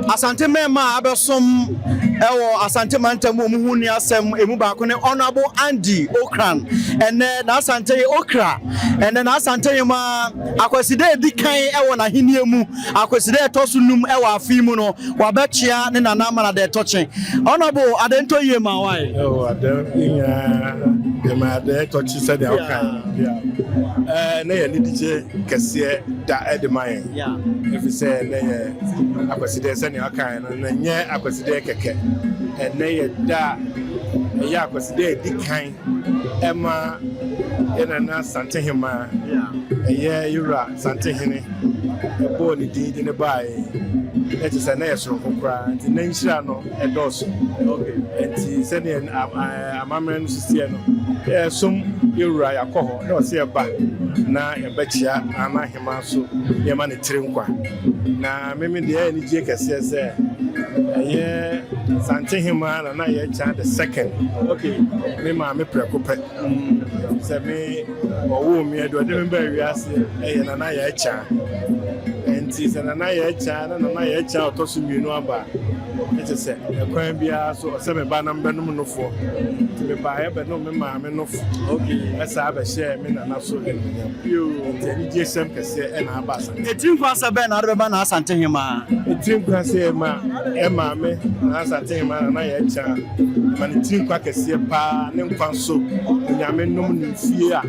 Asante mmarima a abɛsom ɛwɔ Asante mantam mu, ɔmo ho ni asɛm emu baako ne Honourable Andy Okran. Ɛnɛ n'Asante Okra, ɛnɛ n'Asante hema Akwaside edi kan ɛwɔ n'ahenni mu, Akwaside ɛtɔ so 5 ɛwɔ afe mu no, wabɛkyea ne nana ama na de ɛtɔ kye. Honourable, ade ntɔ yie ma wae. Oh, ade nyinaa yɛma ade ɛtɔ kye sɛdeɛ ɔka na yɛ anigye kɛseɛ da ɛde ma yɛn, ɛfiri sɛ ɛnɛ yɛ Akwasideɛ sɛnea ɔka no, na nyɛ Akwasideɛ kɛkɛ. Ɛnɛ yɛ da a ɛyɛ Akwasideɛ a ɛdi kan ɛma yɛ nana Santehema, ɛyɛ yɛwura Santehene, ɛbɔɔ ne din de ne baeɛ na kyerɛ sɛ na yɛ soronko koraa, nti na nhyira no ɛdɔɔso. Nti sɛdeɛ amammerɛ no sisiɛ no, yɛsom yɛwura, yɛakɔ hɔ na ɔsɛ yɛba na yɛbɛkyia nana ahema so, yɛma ne tiri nkwa. Na meme deɛ, ɛyɛ anigye kɛseɛ sɛ ɛyɛ Santehema Nana Yɛkya the Second, me maame prɛko pɛ, sɛ me ɔwoo me, ɛde ɔde me baa wiase, ɛyɛ Nana Yɛkya. Nti sɛ Nana Yɛkya na Nana Yɛkya a ɔtɔ so mmienu aba, ɛkyɛ sɛ ɛkwan biara so ɔsɛ me ba na mbɛnom nofoɔ. Nti mebaeɛ bɛnom me maame nofo, ɛsaa bɛhyɛɛ me nana so anuonyam. Nti anigye sɛm kɛseɛ ɛna aba Asante. Etiri nkwa sɛ bɛn na ade bɛba n'Asante hema? Etiri nkwa sɛ ɛma ɛmaame na Asante hema Nana Yɛkya ma ne tiri nkwa kɛseɛ paa, ne nkwa so Onyame nom ne mfie a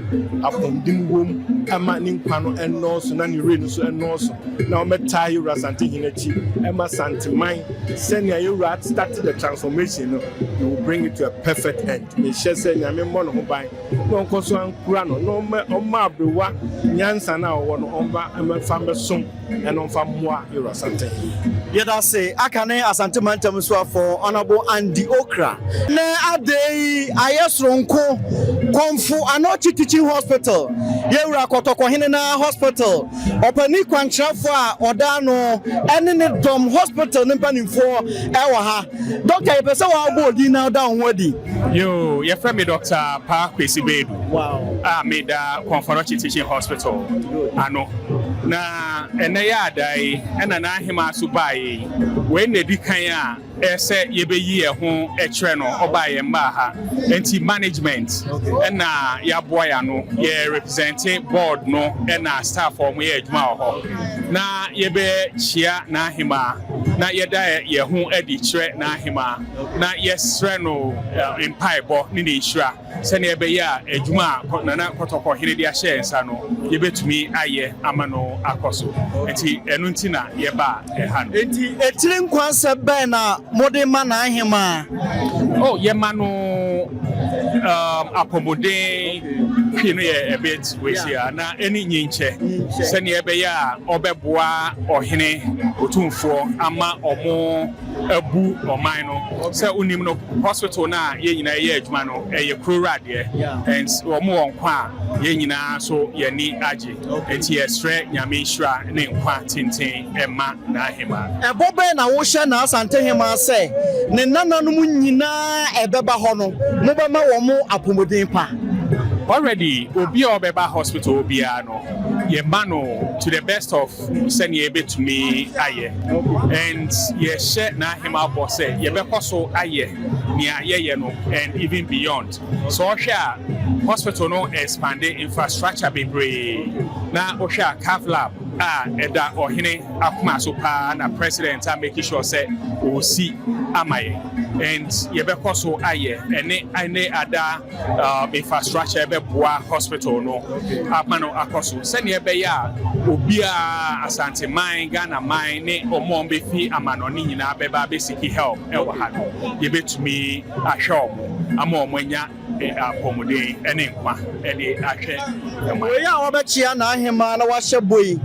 apɔmuden wom, ɛma ne nkwa no ɛnɔɔso na ne wura no so ɛnɔɔso, na wɔmɛtaa yɛwura Asante hene akyi, ɛma Santeman sɛnea yɛwura start the transformation no, he will bring it to a perfect end. Mehyɛ sɛ Nyame mmɔ ne ho ban na ɔnkɔ so ankura no, na ɔma aberewa nyansa no a ɔwɔ no, ɔmba ɛmɛfa mbɛsom ɛna ɔmfa mmoa yɛwura Asante hene. Yɛda se aka ne Asante mantam so afɔ Honourable Andy Okra. Ne ade yi ayɛ soronko, Kɔmfo Anɔkye Teaching Hospital, yɛwura Kɔtɔkɔhene na hospital ɔpani kwankyerɛfoɔ a ɔda no ɛne ne dɔm, hospital ne mpanimfoɔ ɛwɔ ha. Doctor, yɛpɛ sɛ wɔabɔ odin na ɔda wo ho adi. Yo, yɛfrɛ me Dr. Pa Kwesi Bedu a meda Kɔmfo Anɔkye Teaching Hospital ano. Na ɛnɛ yɛ ada yi, ɛna n'ahema so baeɛ yi, wei na ɛdi kan a ɛsɛ yɛbɛyi yɛn ho kyerɛ no. Ɔbaa yɛn mmaa ha, nti management ɛna yɛaboa yɛn ano, yɛ represent board no ɛna staff a wɔyɛ adwuma wɔ hɔ, na yɛbɛkyia n'ahema na yɛda yɛn ho adi kyerɛ n'ahema na yɛsrɛ no mpaebɔ ne ne nhyira, sɛnea ɛbɛyɛ a adwuma a Nana Kɔtɔkɔ hene de ahyɛ yɛn nsa no, yɛbɛtumi ayɛ ama no akɔ so. Nti ɛno nti na yɛba ɛha no. Enti etiri nkwa sɛ bɛn na mode ma n'ahema? Oh, yɛma no apɔmuden hwee no yɛ a bit wesi a na ɛne nyinkyɛ, sɛnea ɛbɛyɛ a ɔbɛboa ɔhene otumfoɔ ama ɔmo abu ɔman no. Sɛ wonim no, hospital no a yɛn nyinaa yɛ adwuma no, ɛyɛ kuro adeɛ, and wɔn wɔ nkwa a, yɛn nyinaa so yɛni agye. Nti yɛsrɛ Nyame nhyira ne nkwa tenten ɛma n'ahema. Ɛbɔ bɛn na wohyɛ n'Asante hema sɛ ne nananom nyinaa ɛbɛba hɔ no, mobɛma wɔn mo apɔmuden pa? Already, obi a ɔbɛba hospital biara no, yɛma no to the best of sɛnea yɛbɛtumi ayɛ, and yɛhyɛ n'ahema bɔ sɛ yɛbɛkɔ so ayɛ nea yɛyɛ no and even beyond. So ɔhwɛ a, hospital no expand infrastructure bebree, na wohwɛ a, cath lab a ɛda ɔhene akoma so paa na president a make sure sɛ ɔsi ama yɛn, and yɛbɛkɔ so ayɛ ɛne ada infrastructure ɛbɛboa hospital no ama no akɔ so, sɛnea ɛbɛyɛ a obiara, Asanteman, Ghana man ne ɔmo a ɔmbɛfi amanɔne nyinaa bɛba abɛseek help ɛwɔ ha no, yɛbɛtumi ahwɛ ɔmo ama ɔmo anya apɔmuden ɛne nkwa ɛde ahwɛ ɛman. Wei a wɔbɛkyea n'ahema na wahyɛ bɔ yi,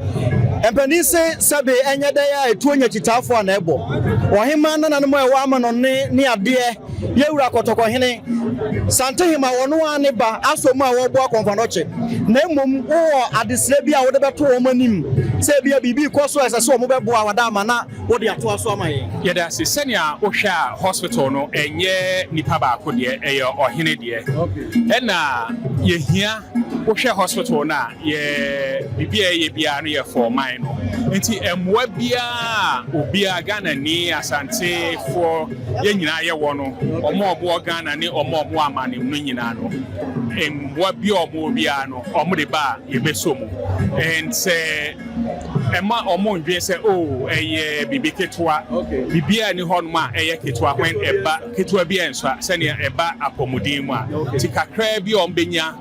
mpanin se sɛbe ɛnyɛ dɛ a ɛtuo nya kyitaafoɔ a na ɛbɔ ɔhema nananom a ɛwɔ ama no ne adeɛ. Yɛwura Kɔtɔkɔhene Santehema, wɔno a ne ba asɔ mu a wɔbɔ Akɔmfo Anɔkye, na mmom wowɔ adesrɛ bi a wode bɛto wɔn anim sɛ ebia biribi kɔ so a ɛsɛ sɛ wɔn bɛboa wada ama na wode atoa so ama yɛn. Yɛda ase. Sɛnea wohwɛ a, hospital no ɛnyɛ nipa baako deɛ, ɛyɛ ɔhene deɛ, ɛna yɛhia. Wohwɛ hospital no a, yɛ biribi a ɛyɛ biara no yɛ for ɔman no. Nti mmoa biara a obiara, Ghanani, Asantefoɔ, yɛn nyinaa yɛwɔ no, wɔn a wɔwɔ Ghana ne wɔn a wɔwɔ amane mu no nyinaa no, mmoa bi a wɔwɔ biara no, wɔde ba a yɛbɛsɔ mu. And sɛ ɛma wɔn ndwen sɛ, oh, ɛyɛ biribi ketewa, biribiara nni hɔnom a ɛyɛ ketewa when ɛba ketewa bi ɛnsɔ a, sɛnea ɛba apɔmuden mu a. Nti kakraa bi a wɔbɛnya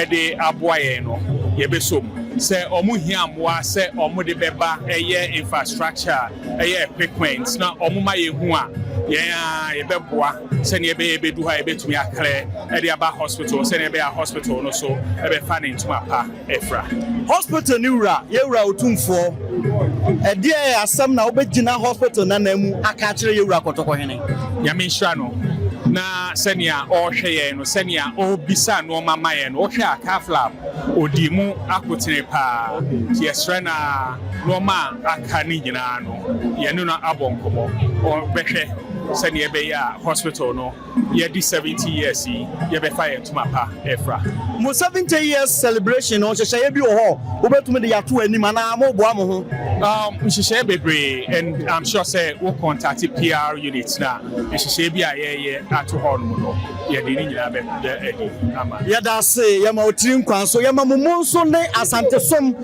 de aboa yɛn no, yɛbɛsɔ mu. Sɛ wɔn hia mmoa sɛ wɔde bɛba ɛyɛ infrastructure, ɛyɛ equipment na wɔn ma yɛn hu a, yɛn a yɛbɛboa sɛnea ɛbɛyɛ ɛbɛdu hɔ a yɛbɛtumi aklɛ ɛde aba hospital, sɛnea ɛbɛyɛ a hospital no so ɛbɛfa ne ntoma pa ɛfra. Hospital ne wura, yɛwura Otumfoɔ, ɛdeɛ asɛm na wobɛgyina hospital nana mu aka akyerɛ yɛwura Kɔtɔkɔhene? Nyame nhyira no na sɛnea ɔrehwɛ yɛn no, sɛnea ɔrebisa nneɛma ma yɛn no, wohwɛ a cath lab ɔdi mu akotene paa. Nti yɛsrɛ no a nneɛma a aka ne nyinaa no, yɛne no abɔ nkɔmmɔ, ɔbɛhwɛ sɛnea ɛbɛyɛ a hospital no yɛdi 70 years yi, yɛbɛfa yɛn ntoma pa ɛfra. Mo 70 years celebration no, nhyehyɛeɛ bi wɔ hɔ wobɛtumi de yɛato anim anaa moboa mo ho? Nhyehyɛeɛ bebree, and I'm sure sɛ wo contact PR unit na nhyehyɛeɛ bi a yɛyɛ ato hɔ nom no, yɛde ne nyinaa bɛda adi ama. Yɛda ase, yɛma otiri nkwan so, yɛma mo mu nso ne Asantesom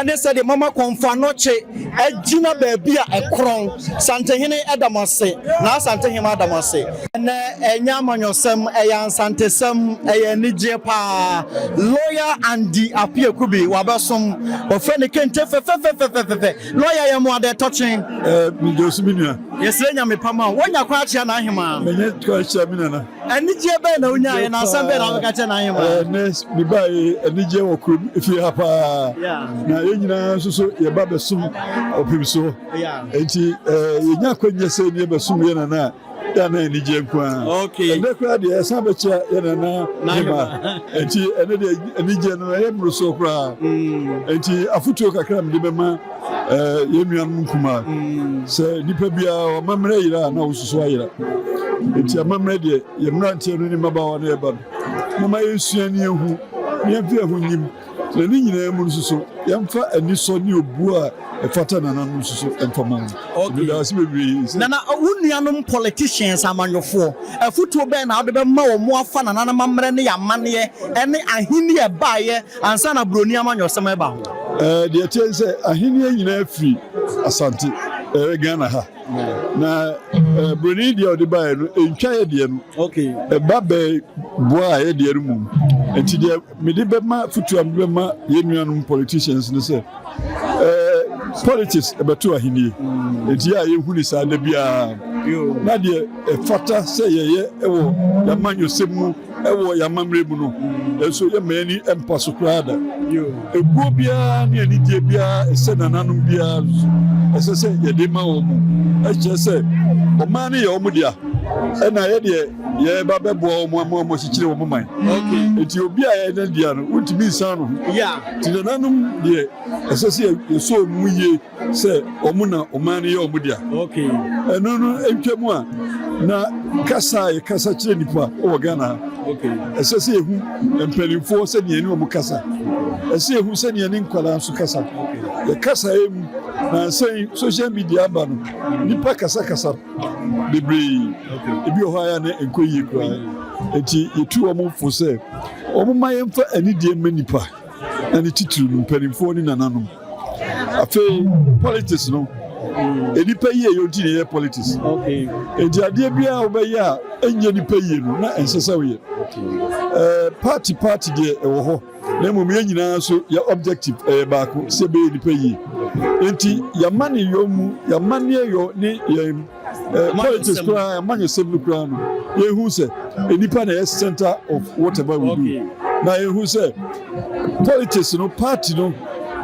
ne sɛdeɛ mama Kɔmfo Anɔkye agyina baabi a ɛkorɔn. Santehene ɛda mo ase na Asantehema ada mo ase. Ɛnɛ ɛnyɛ amanyɔsɛm, ɛyɛ Asantesɛm, ɛyɛ anigyeɛ paa. Lawyer Andy Appiah-Kubi wabɛsom, wɔfrɛ no kente fɛfɛfɛfɛfɛ. Lawyer, yɛ mo adɛ tɔkyen. Megye so, me nua. Yɛsrɛ Nyame pama wo, woanya kwan akyea n'ahema? Menyɛ kwan akyia me nana. Anigyeɛ bɛn na wonyaeɛ na asɛm bɛn na wobɛka kyerɛ n'ahema? Ɛnɛ mebaeɛ, anigyeɛ wɔ kurom fie ha paa, na yɛn nyinaa nso so yɛba bɛsom ɔpem so, nti yɛnya akwanya sɛ ne yɛbɛsom yɛ nana a, yɛ na anigyeɛ nko ara. Ɛnɛ koraa deɛ, ɛsan bɛkyia yɛ nana hema, nti ɛnɛ deɛ anigyeɛ no ɛyɛ mmorosoɔ koraa. Nti afotuo kakra mede bɛma yɛn nuanom nkumaa sɛ nipa biara ɔmammerɛ yera a, na wososo ayera. Nti amammerɛ deɛ, yɛ mmeranteɛ no ne mmabaawa no yɛba no, moma yɛnsua ne yɛhu ne yɛmfa yɛn ho nyim, na ne nyinaa mu no nso so yɛmfa anisɔ ne obuo a ɛfata nananom nso so ɛmfa ma wɔn. Meda ase bebree sɛ Nana, wo nuanom politicians, amanyɔfoɔ, afotuo bɛn na wode bɛma wɔn mo afa nananom ammerɛ ne yɛamanneɛ ne ahenni a ɛbaeɛ ansa na buroni amanyɔsɛm ɛba ho? Deɛ ɛteɛ ne sɛ ahenni nyinaa firi Asante, ɛyɛ Ghana ha, na buroni deɛ ɔde baeɛ no ɛntwa yɛ deɛ no, ɛba bɛɛ boa a yɛ deɛ no mu. Nti deɛ mede bɛma fotuo a mede bɛma yɛn nuanom politicians no sɛ politics ɛbɛto ahenni, nti yɛ a yɛhu ne saa da biara, na deɛ ɛfata sɛ yɛyɛ ɛwɔ yɛamanyɔsɛm mu, ɛwɔ yɛamammerɛ mu no nso, yɛma yɛni mpa so koraa da. Ebuo biara ne anidie biara ɛsɛ nananom biara nso ɛsɛ sɛ yɛde ma wɔn mu, ɛkyerɛ sɛ ɔman no yɛ wɔn dea, ɛna yɛdeɛ yɛba bɛboa wɔn ama wɔn akyekyere wɔn man. Nti obi a yɛyɛ ne dea no, wontumi nsan no ho. Nti nananom deɛ, ɛsɛ sɛ yɛsɔ wɔn mu yie sɛ wɔn na ɔman no yɛ wɔn dea. Ɛno no ntwa mu a, na kasa a yɛkasa kyerɛ nipa wɔ Ghana ha, ɛsɛ sɛ yɛhu mpanimfoɔ sɛdeɛ yɛne wɔn kasa, ɛsɛ yɛhu sɛdeɛ yɛne nkwadaa nso kasa. Yɛkasa yɛ mu na nsɛn social media aba no, nipa kasakasa bebree, ebi wɔ hɔ a yɛ na nkɔ yie koraa. Nti yɛtu wɔn fo sɛ wɔn ma yɛmfa anidie mma nipa, na ne titiri no mpanimfoɔ ne nananom. Afei politics no, nipa yie yɛ nti na ɛyɛ politics. Nti adeɛ biara wobɛyɛ a ɛnyɛ nipa yie no, na ɛnsɛ sɛ woyɛ. Party party deɛ ɛwɔ hɔ, na mmom yɛn nyinaa nso yɛ objective ɛyɛ baako sɛ ɛbɛyɛ nipa yie. Nti yɛama ne yɔ mu, yɛama ne yɔ ne yɛn politics koraa, amanyɔsɛm no koraa no, yɛhu sɛ nipa na ɛyɛ center of whatever we do, na yɛhu sɛ politics no, party no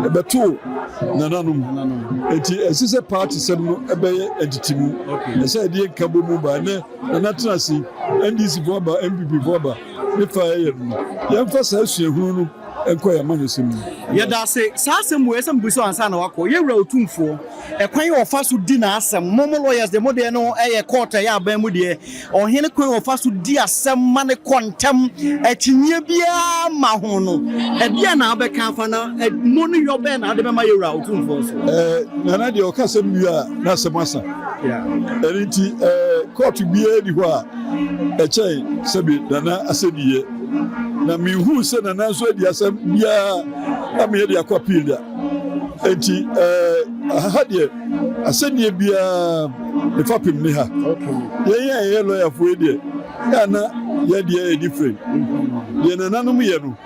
ɛbɛto nananom. Nti ɛsɛ sɛ party sɛm no ɛbɛyɛ ntitimu, ɛsɛ ɛde nka bɔ mu ba. Ɛnɛ nana tena ase, NDC fo aba, NPP fo aba, ne fa ɛyɛ no, yɛmfa saa suahunu no. nkɔ yɛn amanyɔsɛm mu. Yɛda ase. Saa asɛm wei ɛsɛ mebisa wo ansa na wakɔ. Yɛn wura Otumfoɔ, ɛkwan a ɔfa so di n'asɛm, mo mo lawyers deɛ mo deɛ no ɛyɛ court ɛyɛ aban mu deɛ, ɔhene kwan a ɔfa so di asɛm ma no kɔ ntɛm, akyinnyeɛ biara mma ho no, ɛdeɛn na wobɛka afa na mo no yɔ bɛn na wode bɛma yɛn wura Otumfoɔ nso? Ɛɛ, Nana deɛ ɔka asɛm wie a na asɛm asa. Ɛno nti ɛɛ, kɔɔto biara nni hɔ a ɛkyɛn sɛbe Nana asɛnniyɛ. Na menhuu sɛ Nana nso adi asɛm biara ama yɛde akɔ appeal da. Enti ɛɛ, ha deɛ asɛnniɛ biara ne fapem ne ha. Yɛn a yɛyɛ lɔyafoɔ yi deɛ, yɛ a na yɛn deɛ yɛ different. Deɛ nananom yɛ no,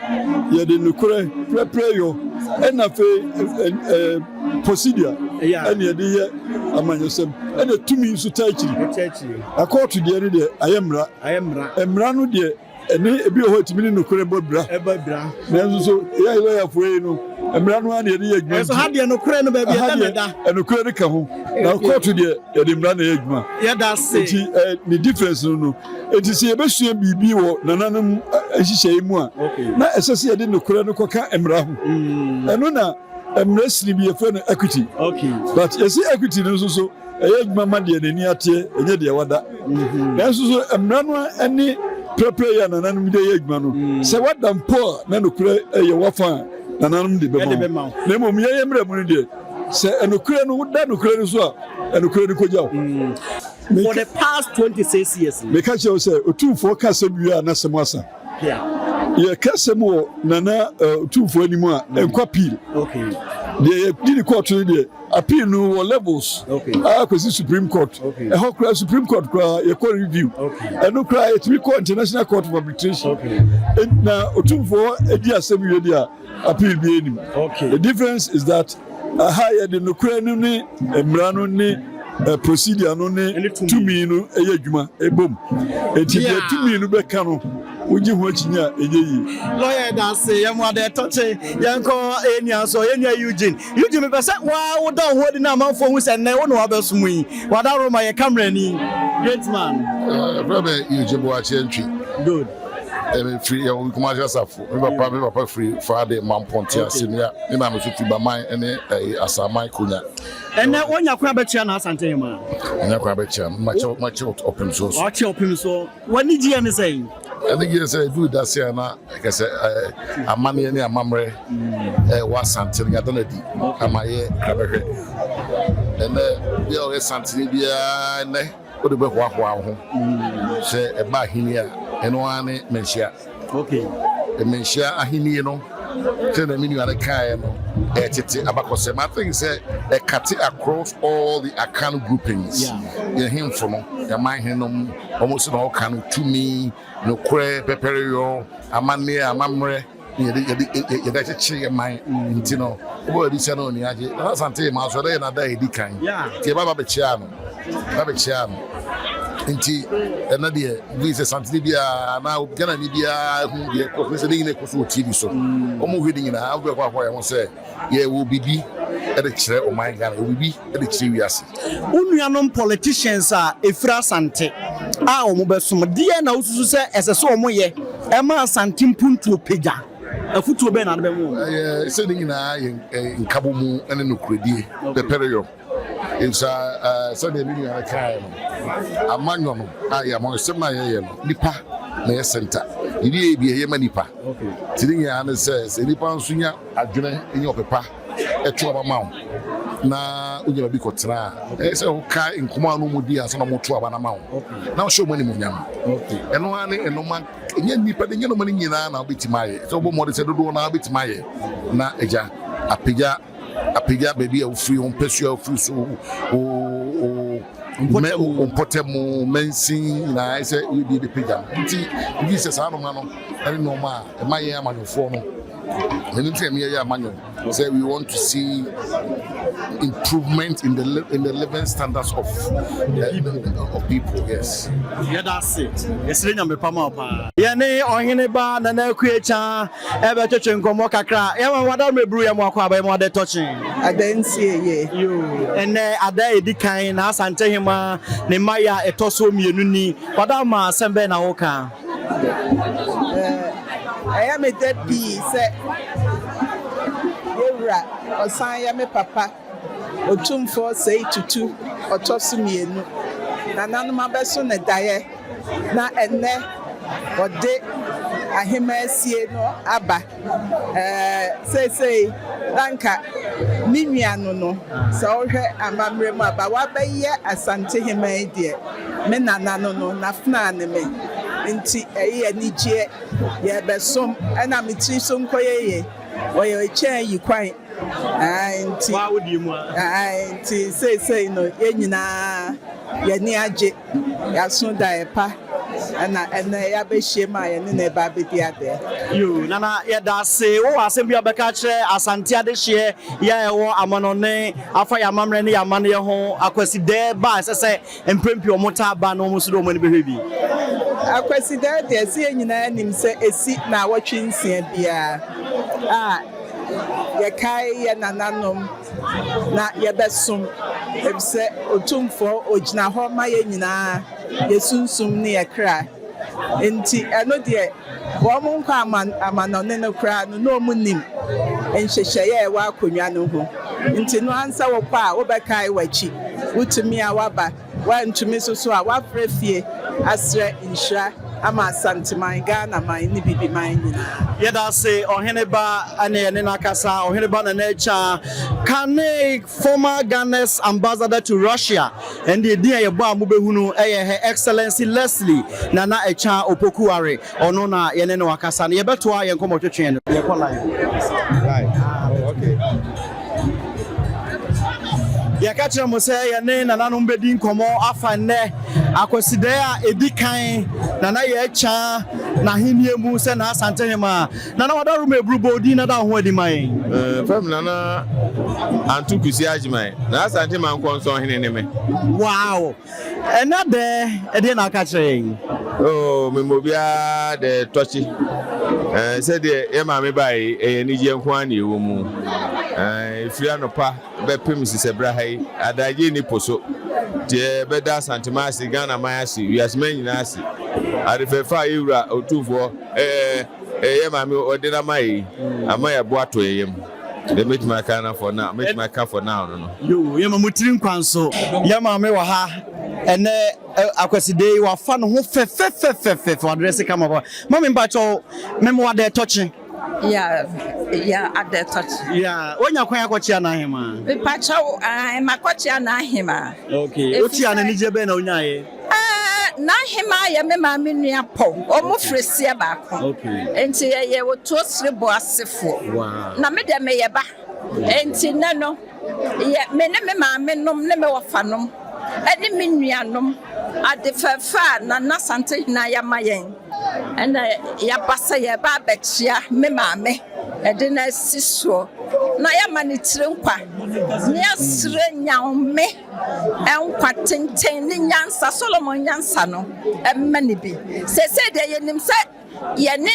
yɛde nokorɛ prɛprɛ yɔ, ɛna afei ɛɛ procedure ɛna yɛde yɛ amanyɔsɛm, ɛna tumi nso taa akyiri. Na kɔɔto deɛ no deɛ ayɛ mmara. Mmara no deɛ ɛne ebi wɔ hɔ ɛtumi ne nokorɛ bɔ bra. Nanso so yɛ lɔyafoɔ yi no mmara no ara na yɛde yɛ adwuma nti. Ha deɛ nokorɛ no baabi ɛda na ɛda. Nokorɛ no ka ho. Na kɔɔto deɛ yɛde mmara na ɛyɛ adwuma. Yɛda ase. Nti ne difference no no. Nti sɛ yɛbɛsua biribi wɔ nananom nhyehyɛeɛ mu a, na ɛsɛ sɛ yɛde nokorɛ no kɔka mmara ho. Ɛno na mmara sini bi yɛfrɛ no equity. But yɛsi equity no nso so ɛyɛ adwuma ma deɛ n'ani ateɛ, ɛnyɛ deɛ wada. Mhm. Nanso so mmara no ne prɛprɛ yɛ a nananom de yɛ adwuma no, mm. sɛ wada mpo a na nokorɛ yɛ wafa a nananom de bɛma wo. Na mmom yɛyɛ mmerɛ mu no deɛ, sɛ ɛnokorɛ no woda nokorɛ no so a, ɛnokorɛ no kɔgya wo. Mm. For the past 26 years. Meka kyerɛ wo sɛ Otumfoɔ ka asɛm wie a n'asɛm asa. Yɛka asɛm wɔ Nana Otumfoɔ anim a ɛnkɔ appeal. Deɛ yɛdi ne kɔɔto no deɛ appeal no wɔ levels a kɔsi Supreme Court. Ɛhɔ koraa Supreme Court koraa yɛkɔ review. Ɛno koraa yɛtumi kɔ International Court of Arbitration. Na Otumfoɔ di asɛm wie deɛ a appeal bi anim. The difference is that aha yɛde nokorɛ no ne mmara no ne eh, procedure no ne tumi no yɛ adwuma ɛbom. Enti deɛ tumi no bɛka no wogye ho akyinnye a ɛnyɛ yie. Lɔya ɛda ase yɛn mu adɛ tɔkye yɛn kɔ yɛn nua so yɛn nua Eugene. Eugene mepɛ sɛ waa woda wo ho adi na amanfoɔ hu sɛ nnɛ wo na wabɛsom yi. Wada Roma yɛ camera ni. Great man. Ɛfrɛ me Eugene Boakye Antwi. Good. Mefiri yɛwɔ Kumasi Asafo. Me papa me papa firi Faade Mampɔnte Asenua. Me maame nso firi Baman ne ɛyi Asaman Konya. Ɛnɛ wonya kwan abɛkyia na Asante Hema? Nya kwan abɛkyia no. Makyɛ makyɛ ɔpem so. Wakyɛ ɔpem so. W'ani gyeɛ ne sɛn? Ɛne gyeɛ sɛ ɛduru dase a na kɛsɛ ɛɛ amanneɛ ne amammerɛ ɛwɔ Asante no yɛada no adi ama yɛ krabɛhwɛ. Ɛnɛ bi a ɔyɛ Santene biara ɛnɛ Wode bɛhoahoa wo ho sɛ ɛba ahenni a, ɛno ara ne Manhyia. Okay. Manhyia ahenni no, sɛdeɛ me nua no kaeɛ no, ɛyɛ tete abakɔsɛm. I think sɛ ɛkate across all the Akan groupings. Yeah. Yɛn hemfo no, yɛn aman henom, wɔn sɛ na wɔka no tumi, nokorɛ, pɛpɛreyɔ, amanneɛ, amammerɛ. Yɛde yɛde yɛde akyekyere yɛ man nti no wobɛ wadi sɛ no ani agye Nana Asante yɛ maa so ɛdɛ yɛ nada a ɛdi kan nti yɛba ba bɛkyia no ba bɛkyia no nti ɛnɛ deɛ bi sɛ santene biara na Ghana ni biara hu deɛ ɛkɔ so sɛ ne nyina ɛkɔ so wɔ TV so wɔn hwɛ ne nyinaa wobɛkɔ akɔ yɛn ho sɛ yɛwɔ biribi de kyerɛ ɔman Ghana, yɛwɔ biribi de kyerɛ wiase. Wo nuanom politicians a ɛfiri Asante a wɔbɛsom, deɛn na wosusu sɛ ɛsɛ sɛ wɔyɛ ɛma Asante mpuntuo pagya? Afotuo bɛn na wode bɛma wɔn? Ɛyɛ sɛ ne nyinaa yɛ nkabɔmu ne nokorɛdie, pɛpɛreyɔ. Efisɛ sɛdeɛ me nua no kaeɛ no, amanyɔ no a yɛ amanyɔsɛm no a yɛyɛ no, nipa na ɛyɛ center. Biribi a yɛyɛ biara yɛma nipa. Nti ne nyinaa ne sɛ, sɛ nipa nso nya adwene nya ɔpɛ pa to aba ma wo na wonya baabi kɔtena a, ɛyɛ sɛ wokae nkɔmmɔ a na wɔdi ansa na wɔto aba no ama wo na wohyɛ wɔn animuonyam. Ɛno ara ne nnoɔma, ɛnyɛ nnipa de, ɛnyɛ nnoɔma no nyinaa na wobɛtumi ayɛ. Sɛ wobɔ mmɔden sɛ dodoɔ no ara wobɛtumi ayɛ na agya apagya apagya baabi a wofiri, wo mpasua a wofiri so, wo wo wo mpɔtam, mansin nyinaa sɛ woyɛ bi bɛpagya no. Nti, megye sɛ saa nnoɔma no ne nnoɔma a ɛma yɛn amanyɔfoɔ no Ɛno nti na meyɛyɛ amanyɔ sɛ we want to see improvement in the in the living standards of uh, of people yes. Yɛda ase yɛsrɛ nyame pa ma wo paa. Yɛne ɔhene ba Nana Akua Kyaa ɛbɛtwetwe nkɔmmɔ kakra. Yɛma wada mmerɛburu yɛ mo akɔ aba yɛ mo adɛ tɔkye. Adansie ye. Yoo ɛnɛ ada a ɛdi kan na Asante Hema ne mmayɛ a ɛtɔ soɔ mmienu ni. Wada ma asɛm bɛn na woka? Ɛɛ. Ɛyɛ me dɛ pii sɛ yɛwura ɔsan yɛ me papa Otumfoɔ Osei Tutu ɔtɔ so mmienu. Nananom abɛso no daeɛ na ɛnnɛ ɔde ahemaasie no aba. Ɛɛ, seesei na anka me nua no no, sɛ wohwɛ amammerɛ mu a, ba wabɛyɛ Asantehemaa yi deɛ, me nana no no, n'afenaa ne me. Nti ɛyɛ anigyeɛ, yɛrebɛsom, ɛna me tiri so nkɔyɛ yie. Ɔyɛ ɛkyɛn yi kwan. Ae, nti, ae, nti seesei no yɛn nyinaa yɛn ani agye, yɛaso daeɛ pa, ɛna ɛnnɛ yɛabɛhyiam a yɛne no reba abɛdi adeɛ. Yoo Nana yɛda ase. Wowɔ asɛm bi a wobɛka akyerɛ Asante adehyeɛ yɛ a ɛwɔ amanɔne afa yɛn amammerɛ ne yɛn amanneɛ ho Akwasidɛɛ ba a ɛsɛ sɛ mprɛn pii wɔtaa ba na wɔn nso de wɔn ani bɛhwɛ bi? Akwasidɛɛ deɛ sɛ yɛn nyinaa nim sɛ ɛsi naawɔtwe nsia biara a yɛkae yɛn nananom na yɛbɛsom efisɛ Otumfoɔ ogyina hɔ ma yɛn nyinaa, yɛn sunsum ne yɛn kra. Enti ɛno deɛ wɔn nkɔ aman amanɔne no koraa no na wɔn nim nhyehyɛeɛ a ɛwɔ akonnwa no ho. Nti no ansa wokɔ a wobɛkae w'akyi, wotumi a woaba. Woantumi nso so a, woafrɛ fie asrɛ nhyira ama Asanteman, Ghanaman ne Bibiman nyinaa. Yɛda ase Ɔhene Ba ne yɛne no akasa, Ɔhene Ba Nana Akyang, kane former Ghana's Ambassador to Russia, ɛnde edin a yɛbɔ a mobɛhunu yɛ Her Excellency Leslie Nana Akyang Opoku-Ware, ɔno na yɛne no akasa no. Yɛbɛtoa yɛn nkɔmmɔtwetwe no. Yɛkɔ live. Live. Oh, okay. Yɛka kyerɛ mo sɛ yɛne nananom bɛdi nkɔmmɔ afa nnɛ Akwasidɛɛ a ɛdi kan Nana Yɛɛkya n'ahennie mu sɛ N'Asantehemaa. Nana Wadaroma Eburu bɔ wo din na da wo ho adi ma yɛn. Fam Nana Anto Kusi Agyeman, N'Asantehemaa Nkɔnsɔnhene ne me. Wow! Ɛnɛ dɛ, ɛdeɛn na aka kyerɛ yɛn? Oh, mema obiara dɛ tɔkye. Eh, sɛdeɛ yɛ maame baeɛ yi, ɛyɛ anigyeɛ nko ara na ɛwɔ mu. Eh, ɛfiri anɔpa bɛpem sisɛberɛ ha yi, adagyeɛ nni po so. Nti yɛbɛda Asanteman ase, Ghanaman ase, wiaseman nyinaa ase. Ade fɛfɛ a yɛ wura Otumfoɔ, eh, eh, yɛ maame ɔde no ama yɛ yi, ama yɛn bo atɔ yɛn yam. Deɛ mɛtumi aka na for now, mɛtumi aka for now no no. Yoo, yɛma mo tiri nkwa nso. Yɛ maame wɔ ha ɛnɛ Akwaside yi wafa ne ho fɛfɛfɛfɛfɛ wadrɛse kama pa. Mami mpakyɛw mema wo adɛ tɔkye. Ya ya adɛ tɔkye. Ya wonya kwan akɔkyea n'ahema? Mepakyɛw ae makɔkyea n'ahema. Okay, wokyea no anigyeɛ bɛn na wonyaeɛ? Ɛɛ, n'ahemaa yɛ me maame nua pɔw. Wɔn firi seɛ baako. Enti yɛyɛ Otuo Sereboɔ asefoɔ. Na me deɛ meyɛ ba. Enti nnɛ no, yɛ me ne me maame nom ne me wɔfa nom ne me nuanom ade fɛɛfɛ a Nana Asantehene ayɛ ama yɛn. Ɛna yɛaba sɛ yɛreba abɛkyea me maame de no asi soɔ na yɛama ne tiri nkwa ne yɛasrɛ Nyame nkwa tenten ne nyansa, Solomon nyansa no, mma no bi. Seesei deɛ yɛnim sɛ yɛne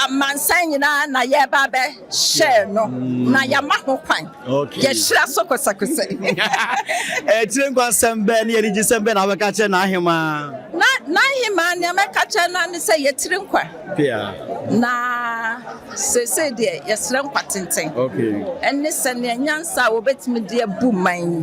amansan nyinaa na yɛreba abɛhyɛ no, na yɛama ho kwan. Yɛhyira so kosɛkosɛ. Tire nkwa asɛm bɛn ne anigyesɛm bɛn na wobɛka akyerɛ n'ahemaa? Na n'ahemaa, nea mɛka akyerɛ no ara ne sɛ yɛtiri nkwa. Na Seesei deɛ, yɛsrɛ nkwa tenten ne sɛnea nyansa a wɔbɛtumi de abu man yi,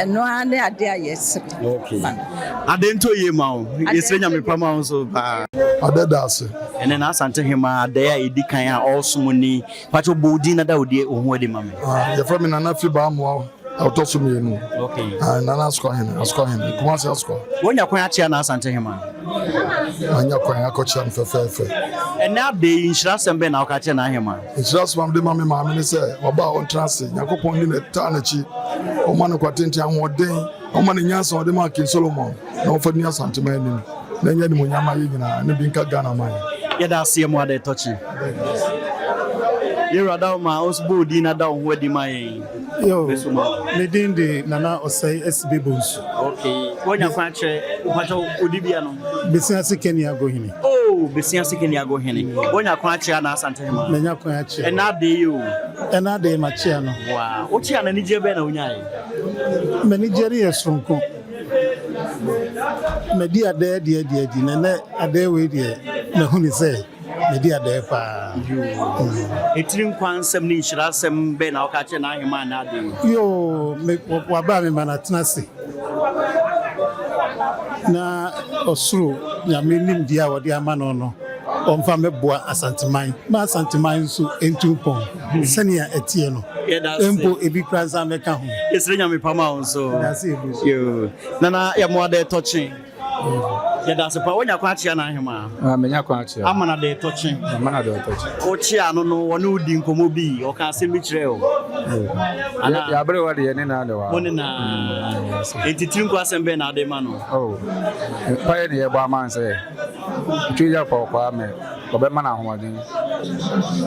ɛno ara ne adeɛ a yɛsrɛ ma no. Ade ntɔ yie ma wo. Yɛsrɛ Nyame pa ma wo nso paa. Ade da ase. Ɛnɛ na Asante Hemaa Adɛɛ a ɛdi kan a ɔresom ni. Pakyɛ bɔ wo din na da wo ho adi ma me. Yɛfrɛ me Nana Fiba Amoah. Ɔtɔ so mmienu. Okay. Ah, Nana Asukwa Hene, Asukwa Hene, Kumasi Asukwa. Wonya kwan akyea na Asante Hema? Manya kwan akɔkyea no fɛfɛɛfɛ. Ɛnɛ ade yi nhyira asɛm bɛn na woka kyerɛ n'ahema? Nhyira asɛm a mede ma me maame ne sɛ ɔba a ɔntena ase, Nyankopɔn nni na taa n'akyi, ɔma no kwa tenten, ahoɔden, ɔma no nyansa ɔde maa King Solomon na ɔmfa nni Asanteman anim na ɛnyɛ animuonyam ma yɛn nyinaa ne bi nka Ghana man. Yɛda ase yɛ mo ada ɛtɔkye. Yɛwura Dawoma, wo nso bɔ wo din na da wo ho adi ma yɛn. Yo, me din de Nana Osei Asibe Bonsu. Okay, woanya kwan akyerɛ mpakyɛw odi bia no? Besiase Kenny Agohene. Oh, Besiase Kenny Agohene. Woanya kwan akyerɛ Anaa Asantehema? Manya kwan akyerɛ. Ɛna ade yi o. Ɛna ade makyea no. Wow, wokyea no anigyeɛ bɛn na wonyaeɛ? M'anigyeɛ no yɛ soronko. Madi adɛɛ deɛ deɛ adi na ɛnɛ adɛɛ wei deɛ mahu ne sɛ. Medi adɛɛ paa. Etiri nkwa nsɛm ne nhyira asɛm bɛn na woka kyerɛ n'ahemaa nnɛ ade yi? Yoo, me, waba a mema no atena ase. Na ɔsoro Nyame nimdeɛ a wɔde ama no no, ɔmfa mmɛboa Asanteman, ma Asanteman nso ntu mpɔn sɛnea ɛteɛ no, mpo ebi koraa nsan mmɛka ho. Yɛsrɛ Nyame pa ma wo nso. Yɛda ase Yesu. Yoo, Nana yɛmoa dɛ tɔkye. Yɛda ase paa. Woanya kwan akyea n'ahemaa? Ah, menya kwan akyea. Ama no dɛ tɔkye. Ama no dɛ tɔkye. Wokyea no no, wɔne wo di nkɔmmɔ bi, ɔka asɛm bi kyerɛɛ wo? Anaa? Yɛaberewa de yɛne naa de wa. Mo ne naa. Enti tiri nko asɛm bɛn na ade ma no? Oh, mpaeɛ ne yɛbɔ ama no sɛ, Otwa Agya Paul Kwame, ɔbɛma no ahoɔden.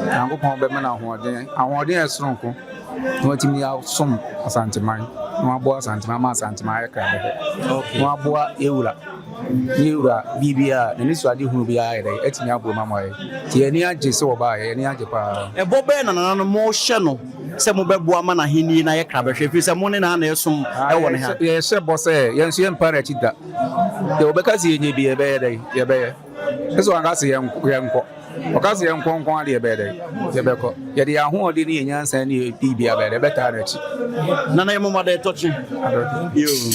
Nyankopɔn bɛma no ahoɔden, ahoɔden a ɛsoronko na watumi asom Asanteman, na waboa Asanteman ama Asanteman ayɛ krabɛhwɛ, na waboa yɛwura. Ne wura, biribiara, n'anisoadehunu biara ayɛ dɛn? Atumi aboa mu ama yɛn. Nti yɛn ani agye sɛ wɔbaeɛ, yɛn ani agye paa. Ɛbɔ bɛn na nananom mohyɛ no sɛ mobɛboa ma n'ahenni no ayɛ krabɛhwɛ, ɛfiri sɛ mo ne no ara na ɛresom wɔ ne ha? Yɛhyɛ bɔ sɛ yɛn nso yɛrempa n'akyi da. Deɛ ɔbɛka sɛ yɛnyɛ biara, yɛbɛyɛ dɛn? Yɛbɛyɛ. Gye sɛ wanka sɛ yɛnkɔ. Ɔka sɛ yɛnkɔ nko ara deɛ, yɛbɛyɛ dɛn? Yɛbɛkɔ. Yɛde yɛn ahoɔden ne yɛn nyansa ne yɛn biribiara bɛyɛ dɛn? Yɛbɛtaa n'akyi. Nana yɛ moma dɛ tɔkye. Yoo.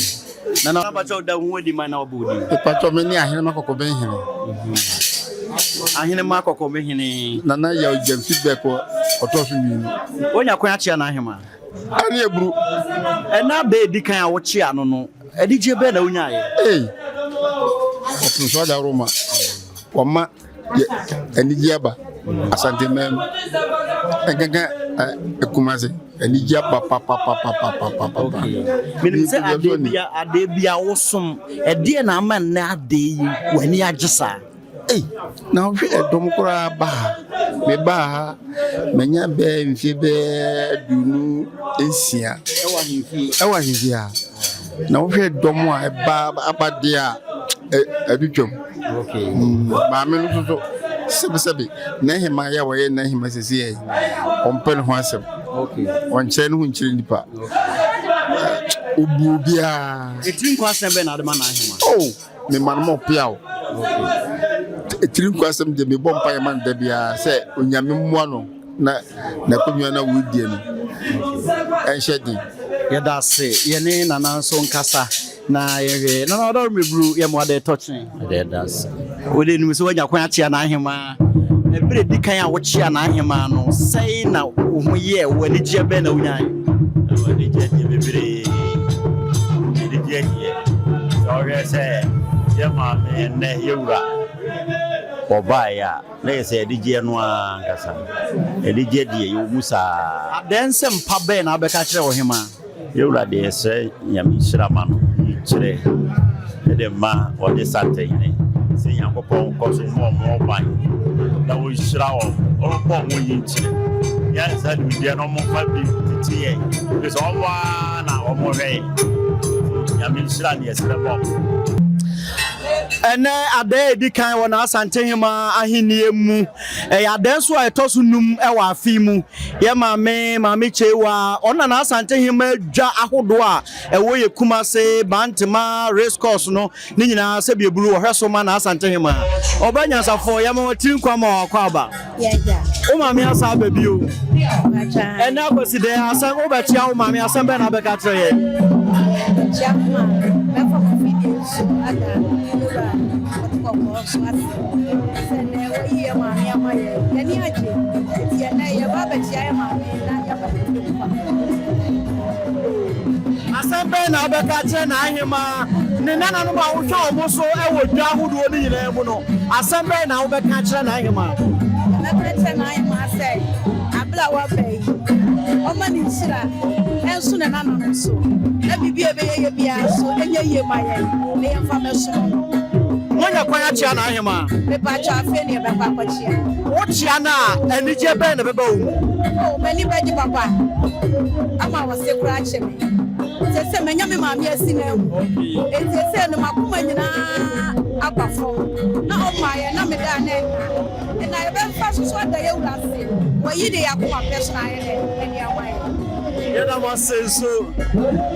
Nana mpakyɛw da wo ho adi ma na wabɔ wo din. Mepakyɛw me ne Ahenema Kɔkɔbɛn Hene. Ahenema Kɔkɔbɛn Hene. Nana Yaw Gyamfi Bɛko ɔtɔ so mienu. Wonya kwan akyea n'ahema? Ɛne aburu. Ɛna bɛ edi kan a wokyea no no, anigyeɛ bɛn na wonyaeɛ? Ei, ɔfomsoɔ adaworoma, wama yɛ anigye aba Asanteman mu, nkanka Kumasi, anigye aba papapapapapapa. Menim sɛ adeɛ bia adeɛ bia wosom, ɛdeɛ na ama nnɛ adeɛ yi w'ani agye saa? Ei, na wohwɛ ɛdɔm koraa ba ha. Mebaa ha, manya bɛɛ mfie bɛɛ 26. Ɛwɔ ahemfie. Ɛwɔ ahemfie ha. Na wohwɛ dɔm a ɛba aba deɛ a, ɛdo twam. Mm, maame no nso so, sɛbesɛbe, n'ahema yɛ a wɔyɛ n'ahema sɛsi yɛ, ɔmpɛ ne ho asɛm. Ɔnkyerɛ ne ho nkyerɛ nipa. Obu obiara. Etiri nkwa asɛm bɛn na ade ma n'ahema? Oh, me ma no ma ɔpea o. Etiri nkwa asɛm deɛ mebɔ mpa yɛ ma no da biara sɛ onyame mmoa no na n'akonnwa no a wɔredie no ɛnhyɛ den. Yɛda ase yɛne Nana nso nkasa na yɛhwɛ. Nana ɔdɔ meburu yɛ mo adɛ tɔkye. Yɛda ase. Wode nim sɛ woanya kwan akyea n'ahemaa. Ɛberɛ di kan a wokyea n'ahemaa no, sɛn na wo ho yɛɛ wo? Anigyeɛ bɛn na wonyae? Ɛwɔ anigyeɛ deɛ bebree. Anigyeɛ deɛ, sɛ wohwɛ sɛ yɛ maame ɛnnɛ yɛ wura ɔbaeɛ a, na yɛ sɛ anigyeɛ no ara ankasa. Anigyeɛ deɛ yɛwɔ mu saa. Adɛn nsɛm pa bɛn na wobɛka akyerɛ ɔhemaa? Yɛ wura deɛ yɛsrɛ Nyame nhyira ma no nyikyerɛ de ma ɔne Santehene sɛ Nyankopɔn nkɔ so mmɔ ɔmo ho ban na ɔnhyira wɔn ɔmfa ɔmo nyinkyerɛ nyansa nimdeɛ no ɔmo mfa bi ntete yɛn ɛfiri sɛ ɔmo ara na ɔmo hwɛ yɛn nti Nyame nhyira ne yɛsrɛ ma ɔmo. Ɛnnɛ ada a edi kan wɔ n'Asantehemaa ahennie mu. Ɛyɛ ada nso a ɛtɔ so num wɔ afe yi mu. Yɛn maame, Maame Kyeiwaa, ɔno na n'Asantehemaa dwa ahodoɔ a ɛwɔ yɛ Kumase, Bantema, Race Course no ne nyinaa sɛbi eburu wɔhwɛ so ma n'Asantehemaa. Ɔbaa nyansafoɔ, yɛma wo tiri nkwa ma w'akwaaba. Wo maame asa aba bio. Ɛnɛ akwasi dɛ asɛm wobɛkyea wo maame asɛm bɛn na wobɛka akyerɛ yɛn? Kyea me maame, mɛfa kofi deɛ nso ada nwura ɔte kɔkɔɔ so ase sɛ nɛ wayi yɛ maame ama yɛn yɛni agye nti ɛnɛ yɛba abɛkyea yɛ maame na yɛaba ne tiri Asɛm bɛn na wobɛka akyerɛ n'ahemaa ne nananom a wohwɛ wɔn so wɔ dwa ahodoɔ no nyinaa mu no? Asɛm bɛn na wobɛka akyerɛ n'ahemaa? Mɛka akyerɛ n'ahemaa sɛ, bere a waba yi, ɔmma ne nhyira nso ne nananom so, na biribi a ɛbɛyɛ yie biara nso nyɛ yie ma yɛn, na yɛmfa mmɛsom no. Woanya kwan akyea n'ahemaa? Mepakyɛw, afei na yɛbɛkɔ akɔkyea. Wokyea no a, anigyeɛ bɛn na ɛbɛba wo mu? Oh, m'ani bɛgye papa ama ɔse koraa akyɛ me. Seesei manya me maame asi n'amu, enti seesei no m'akoma nyinaa aba fam. Na ɔmmaeɛ, na meda a na ɛnna. Ɛna yɛbɛfa so so ada yɛn Wura ase. Wayi deɛ yɛn akoma pɛ so na ayɛ dɛn? Ɛde ama yɛn. Yɛda mo ase nso.